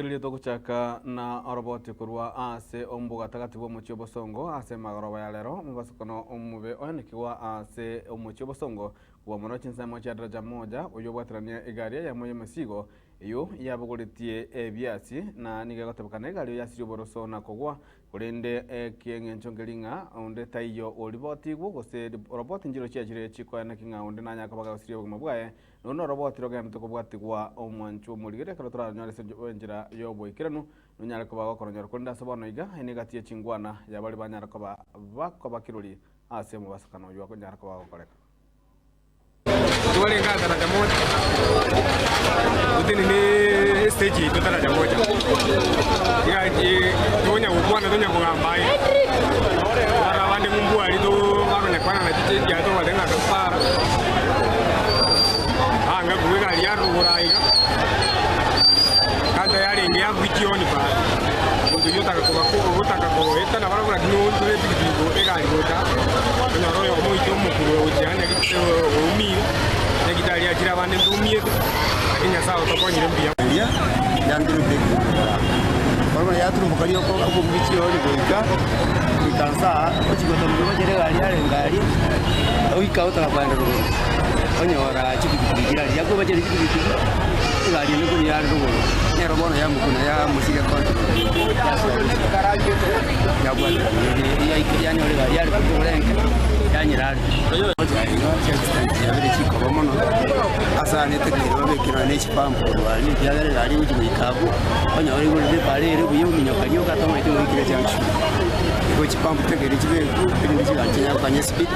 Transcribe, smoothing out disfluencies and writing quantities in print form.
Rigereria togochaka na oroboti korwa ase ombogatagati bw'omochie obosongo ase emagoroba ya rero, omobasokano omobe oenekigwa ase omochie obosongo kobua mono chinsemo chia Daraja Moja, oyio obwaterania egari eyemo y'emesigo eyio yabogoretie ebiasi na nigo egotebekana egari eyio yasirie oboroso na kogwa Korende eki'engencho nkeri ng'a onde taiyo oribotigwe, gose roboti nchiro chiachire chikoeneki ng'a onde nanyare koba gagosiria obogima bwaye, nonya noroboti rogenderete kobwatigwa omwanchwa omorigeri ekero toraronyore ase enchera y'oboikeranu, nonyare koba gokoronyora. Korende ase bono iga, eye negati ye chingwana ya baria banyare koba bakoba kirori ase omobasokano oyio okonyara koba gokoreka. Twarenge aa Daraja Moja, totenene estage yaito Daraja Moja, egari tonya gokwana tonya kogamba aye, twarora abande ng'umbu aria too bakonya kwana na chiche ekiagera tobatebia ng'a para, anga kobua egari yarurugura aiga, kanta yarenge yabugia chioni para, omonto oyio otaka koba otaka koeta nabarabwo lakini oonchore epikipiki egari gocha. Onyore oyomo oito omokuru ogochia oumire, nyagitari achire abande ntoumiete, lakini Nyasae otokonyire mbuya. Eria yanturete ekero bono yaturumboka rioka okobugia chiori goika goika nsa aa, ochia gotambuka gochia egari yarenge aria, oika otaka kogenda rogoro, onyora chipikipiki chire aria, yakoba chire chipikipiki, egari ende korwa yare rogoro, nero bono yamokuna yamosiga control yasoa gochia yabwaterana yanyora egari yare korwa enke yanyira are. Chiabere chikoba mono ase ane etekeire babeke nonya ne chipampu korwa aria ekiagera egari egochia goika abwo onyore igorete ebara ere buya ominyoka rioka atamanyeti goikera junction. Igo chipampu tekeire chibekwe erinde chigari chinyare gokanya espeed.